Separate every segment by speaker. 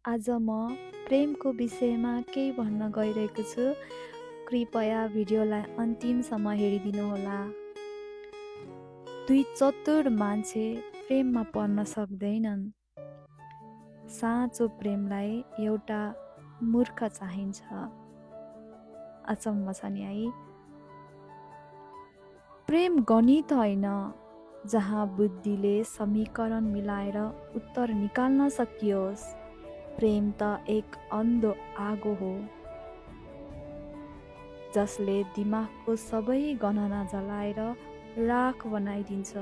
Speaker 1: आज म प्रेमको विषयमा केही भन्न गइरहेको छु। कृपया भिडियोलाई अन्तिमसम्म हेरिदिनुहोला। दुई चतुर मान्छे प्रेममा पर्न सक्दैनन्। साँचो प्रेमलाई एउटा मूर्ख चाहिन्छ। अचम्म छ नि है? प्रेम गणित होइन जहाँ बुद्धिले समीकरण मिलाएर उत्तर निकाल्न सकियोस्। प्रेम त एक अन्धो आगो हो जसले दिमागको सबै गणना जलाएर राख बनाइदिन्छ।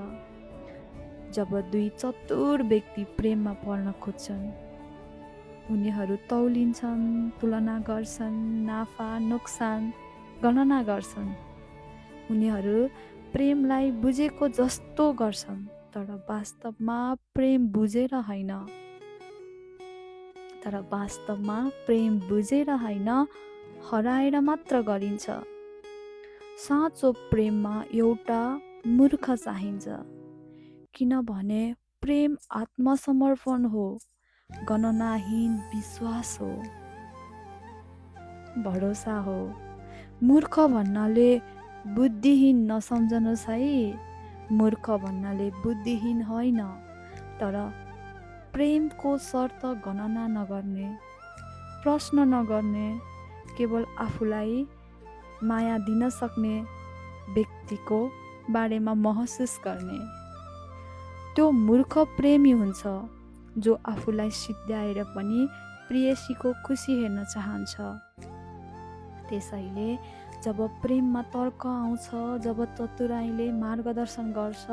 Speaker 1: जब दुई चतुर व्यक्ति प्रेममा पर्न खोज्छन्, उनीहरू तौलिन्छन्, तुलना गर्छन्, नाफा नोक्सान गणना गर्छन्। उनीहरू प्रेमलाई बुझेको जस्तो गर्छन्, तर वास्तवमा प्रेम बुझेर होइन। हराएर मात्र गरिन्छ। साँचो प्रेममा एउटा मूर्ख चाहिन्छ, किनभने प्रेम आत्मसमर्पण हो, गणनाहीन विश्वास हो, भरोसा हो। मूर्ख भन्नाले बुद्धिहीन नसम्झनुहोस् है। मूर्ख भन्नाले बुद्धिहीन होइन, तर प्रेमको शर्त गणना नगर्ने, प्रश्न नगर्ने, केवल आफूलाई माया दिन सक्ने व्यक्तिको बारेमा महसुस गर्ने। त्यो मूर्ख प्रेमी हुन्छ जो आफूलाई सिद्ध्याएर पनि प्रेयसीको खुसी हेर्न चाहन्छ। त्यसैले जब प्रेममा तर्क आउँछ, जब चतुराईले मार्गदर्शन गर्छ,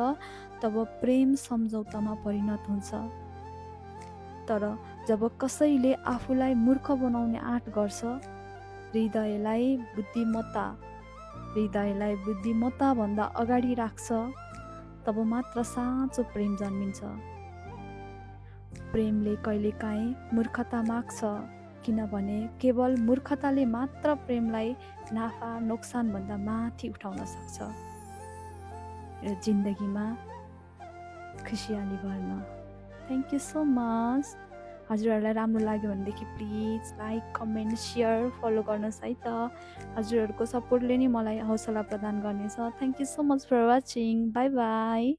Speaker 1: तब प्रेम सम्झौतामा परिणत हुन्छ। तर जब कसैले आफूलाई मूर्ख बनाउने आँट गर्छ, हृदयलाई बुद्धिमत्ता भन्दा अगाडि राख्छ, तब मात्र साँचो प्रेम जन्मिन्छ। प्रेमले कहिलेकाहीँ मूर्खता माग्छ, किनभने केवल मूर्खताले मात्र प्रेमलाई नाफा नोक्सान भन्दा माथि उठाउन सक्छ र जिन्दगीमा खुसियाली भर्न। Thank you so much. हजुरहरूलाई राम्रो लाग्यो भनेदेखि please like, comment, share, follow गर्नुहोस् है त। हजुरहरूको सपोर्टले नै मलाई हौसला प्रदान गर्नेछ। Thank you so much for watching. Bye by.